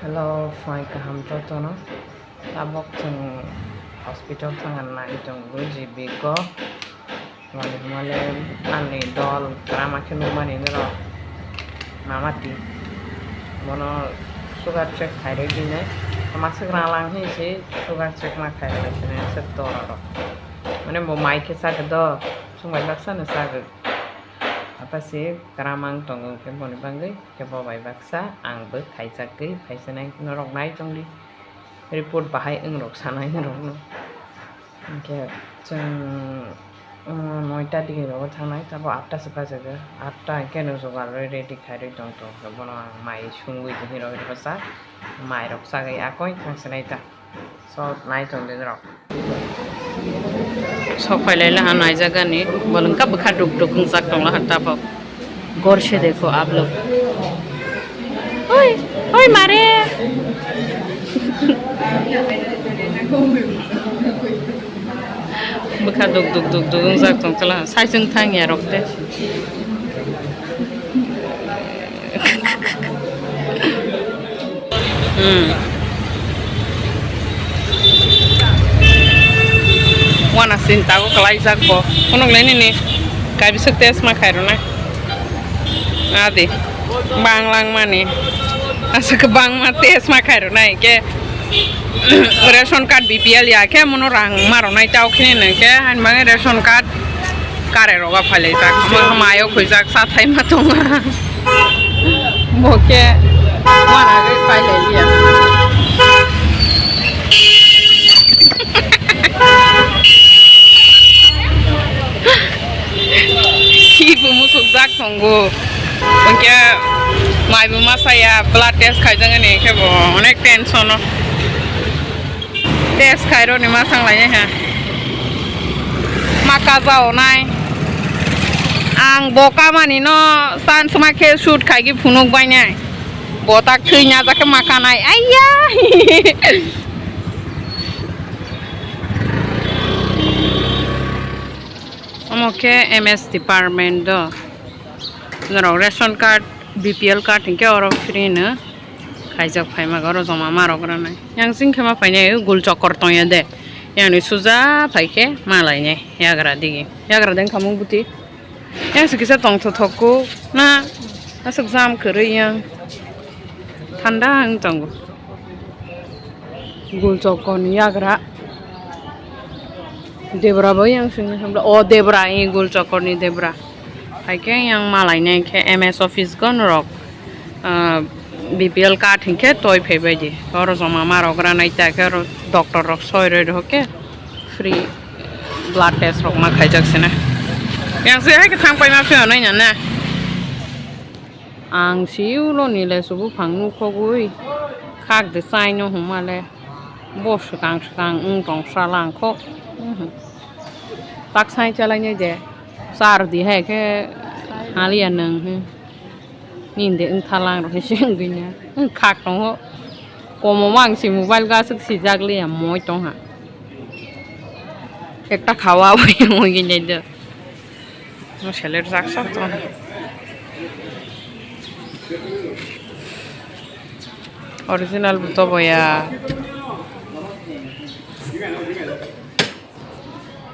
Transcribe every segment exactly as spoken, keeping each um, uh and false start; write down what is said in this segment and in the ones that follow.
Hello, phai kaham jotono. Tabok chwng hospital thangna nai tongo G B ko. Mani hwnmale ani dol drama khe nukmani norok mamati. Bono sugar check khairwi dinai. Masuk rang lang hi se sugar check ma khairwi dinai se dol aro. Mane bo mai khe chakhe do, chwng bai baksa no chagwi. Apa se kramang tongo khe boni bagwi. Khe bo bai baksa ang bo khaijagwi phaisinai norok nai tongdi report bahai wngrok sanai norokno. Hinkhe chwng, um, noita digi rogo thangnai, tabo atta se bajago, atta hinkhe no jugar rwi ready khairwi tong tong khe bono ang mai sungwi hinwi rok rw bwsa mairok chagwi akoi thangsinai ta. So, nai tongdi norok. Sok phailai laha naijagani, bolong ka bwkha duk duk wngjak tong laha tabok. Gor se dekho aap log. Oi, oi mare. Bwkha duk duk duk duk wngjak tong kala, sai chwng thang ya rok te. Hmm. Wana sinta o kwlaijak bo. Phunuk le nini kaibiswk test ma khairwnai. Adi. Bang langmani. Aswk bangma test ma khairwnai ke. Ration card B P L ya khe mono rang ma rwnai tao khini nang khe. Hain bangwi ration card kare roga phailaijak. Omo mayo khuijak, sathai ma tonga. Bo khe wanagwi phailailiya. Khibu musukjak tongo. Hwnkhe maibo ma saya, blood test khaijak ani khe bo onek tension o. Test khaironi ma thanglainai ha. Ma kaja onai. Ang bo kamani no chance ma khe shoot khaigwi phunuk bainai. Bo tak thwi nya jakhe ma kanai. Aiya! Omo khe M S department do. Norok ration card, B P L card hinkhe oro free no. Khaijak phaima oro joma ma rok ranai. Yang sing khe ma phainai gul chokor tongya de. Yang ni suja phai khe ma lainai yagra digi. Yagra deng khamung buti. Yang se kisa tongthothok ko na aswk jam kwrwi yang thanda wng tongo. Gul chokor ni yagra. Debra bo yang sing o debra, gul chokor ni debra. Hai khe yang ma lainai khe M S office go norok, ah, B P L card hinkhe toi phai bai di. Oro joma ma rok ranai ta khe oro doctor rok soi roi rw khe free blood test rok ma khaijak sina. Yang se hai khe thang pai ma phi onai na na. Ang si ulo ni le subu phang nukhogwi khak de chai no huma le. Bo swkang swkang wng tong sala ang kho. Mhm. Tak sai chalai nai de. Sar di hai khe haliya nang. Nini de wng thalang rok se wngwi na. Wng khak tongo. Komo mang si mobile ga swk sijak liya moi tong ha. Ekta khawa abo yang wngwi nai de. Mo seler jak sak tong. Original buto boya.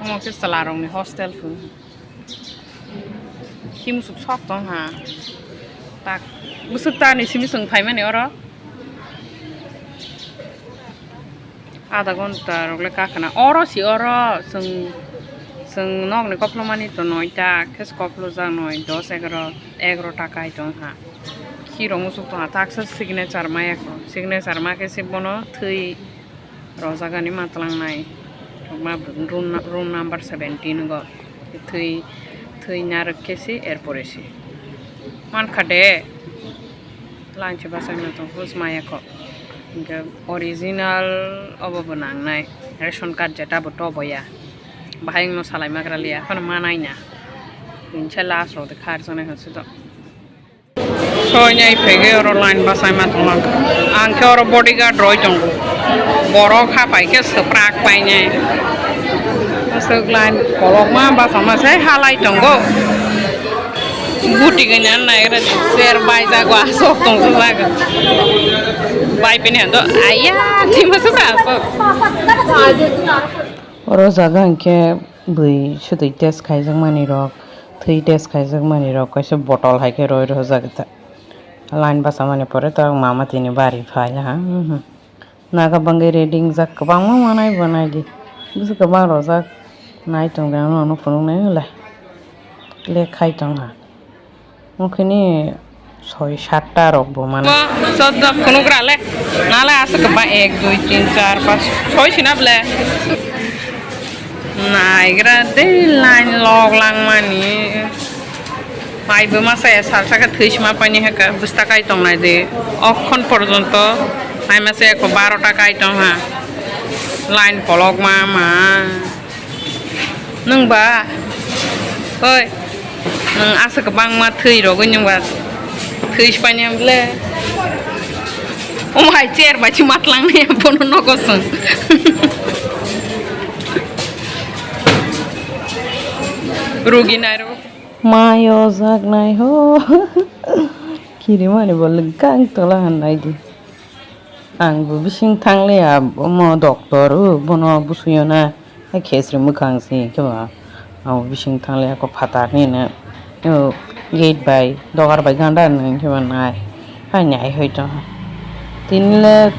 Omo khe chwla rokni hostel thung. Khi musuk sok tong ha. Tak. Bwswk ta ni simi chwng phaimani oro. Adha ghonta rok le kakhwna. Oro si oro chwng, chwng nokni koplomani to noita khe se koplojak noi, dos egaro, egaro ta kai tong ha. Khi rok musuk tong ha. Taksa signature ma ya kho. Signature ma khe se bono thwi rojagani ma twlangnai. Ma room, room number seventeen go. Thwi, thwi narwk khe se er pore se. Mankha de. Lanchi bachai ma tong hus maya kho. Hinkhe original obo bo nangnai. Ration card jeta bo to boya. Bahai wngno salai magra liya. Phano manai na. Hinkhe last rok de khar janai hwnse to. Soinai phege oro line bachai ma tonglang. Ang khe oro bodyguard roi tongo. Borok hapai khe swprak painai. Aswk line kolokma bachama sai halai tongo. Buti gana naigra ser bai jago aswk tongsa jago. Bai pini hando, aya, tima sa sa. Oro jaga hwnkhe bwi swtwi test khaijakmani rok, thwi test khaijakmani rok kaisa bottle hai khe roi rwjak ta. Line bwchamani pore ta mama tini bari phai ha. Naga bangwi ready wngjak, kwbangma manai bo naidi. Bwswk kwbang rojak, nai tongde ano phunuknai wngla. Le khai tongha. Okhini soi satta rok bo mana. Bo sodda phunukra le. Nale aswk kwbang ek, dui, tin, char, panch, soi sina ble. Naigra de line log langmani. Mai bo masa ya salsa khe thwi sima paini haka bwsta kai tongnai de. Okhon porjonto mai masa ya ko barota kai tongha. Line kolok ma ma. Nwng ba? Oi. Nwng aswk kwbangma thwi rogwi nwng ba. Thwi sipani ang ble. Omo hai chair bai si matlang ni bono nogo song. Rugi nai ro. Mai o jak nai ho. Kiri mani bo lwkang tola han nai di. Ang bo bising thangliya, omo doctor o, bono busuyo na, hai khesri mwkhang se, khe ba ang bo bising thangliya, kok phatar ni na, o, gate bai, dogar bai ganda ni, khe ba nai, hai nai hoi tong, tini le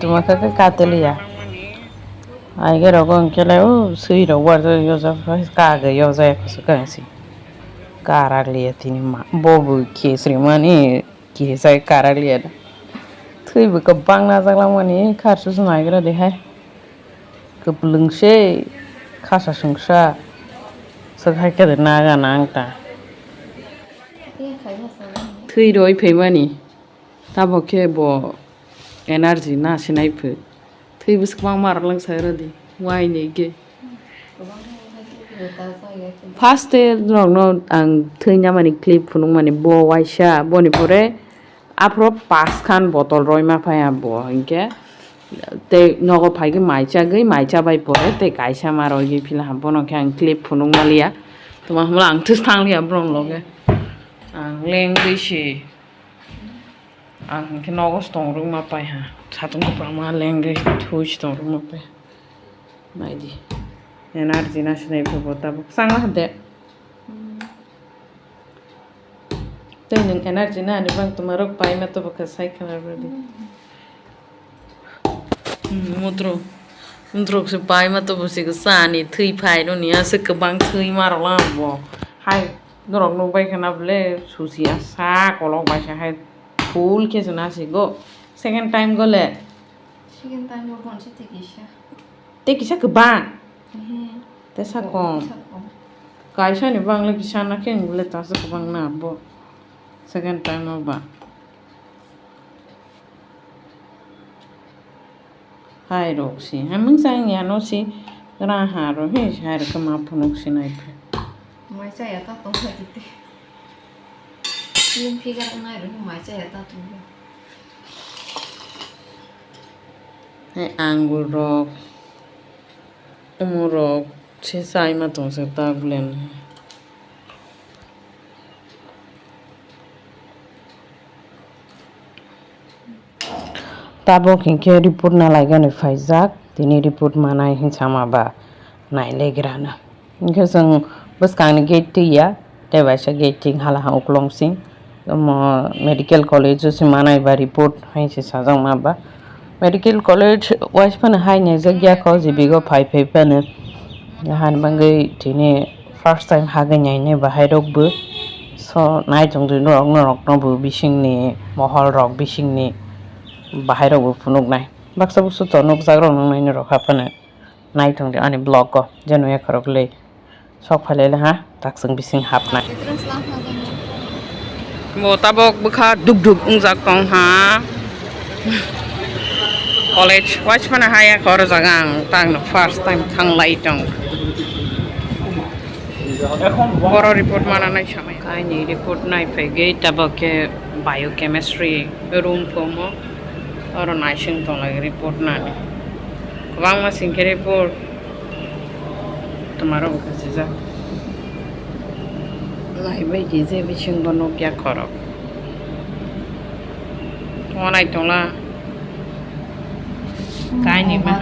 tuma khe khe kateliya, ai khe rogo hwnkhe le, o, swi rok war yojak, kage yojak, kosok khe se, karak liya tini ma, bo bo khesri mani. Kisa karak liya da. Thwi bo kwbang najak langmani kharsu se naigra de hai. Kwplwng se khasa sungsa. Swk hai khe de naga nang ta. Thwi roi phaimani. Tabok khe bo energy na sinai phu. Thwi bwswk kwbangma rwlwng sai rw di, wai ni hwnkhe. First day norokno ang thwi namani clip phunukmani bo waisa, boni pore aphuru paskhan botol roima phaiya bo hinkhe tei nogo phaikhe mai chagwi, mai chabai pore tei kaisa ma roigwi philaha bono khe ang clip phunukmaliya. Tongma hwnba ang thus thangliya borok loge. Ang lengwi se. Ang hinkhe nogo se tong rwngma paiha. Satung kwbangma lengwi thui se tong rwngma paiha. Naidi. Energy na sinai phubo tabuk. Changla hade. Tei nwng energy na ani bang tuma rok paima tabuk khe sai khwna rwdi. Mutro. Mutro se paima tabuk se sani thwi phai rwni aswk kwbang thwi ma rwla bo. Hai. Norok nukbai khana bole susi asa kolok bai sa hai full khe se nasigo. Second time go le. Second time go bonsi te kisa. Te kisa kwbang. Ehe. Te sa kom. Sa kom. Kaisa ni bang le kisa na khe bole ta sa kwbang na bo. Second time o ba. Hai rok si, hai mung chang ya no si, ra ha ro he, hai rok ma phunuk si nai phe. Mai cha ya ta tong ha ti te. Lim phi ga nai ro mai cha ya ta tong ha. Hai angur rok, umu rok, se chai ma tong se ta gulen. Tabok hinkhe report na laigani phaijak, tini report manai hinsa ma ba nailegrana. Hinkhe chwng bwskangni gate twiya, tei baisa gate ting hala ha uklong sing. Omo medical college o se manai ba report hai se sajak ma ba. Medical college wise phano hai naijak ya kho, G B go phai phai phano. Hani bagwi tini first time hagwi nainai bahai rok bo. So, nai tongdi norok, norok no bo bising ni mohol rok, bising ni bahai rok bo phunuk nai. Baksa buksu to nukjak rok nang nai norok ha phano. Nai tongdi ani vlog o, je nuya khorok le. Sok phailai le ha, taksong bising hapnai. Bo tabok bwkha duk duk wngjak tong ha. College wise phano haya khe oro jaga ang tangno first time thanglai tong. Boro report mana nai samai. Kaini report nai phaigwi tabok khe biochemistry room phomo. Oro naising tonglai report nani. Kwbangma singkhe report. Tomaro bo khachijak. Lai bai di je bisingo nukya khorok. Tongma naitongla. Kainwi ma.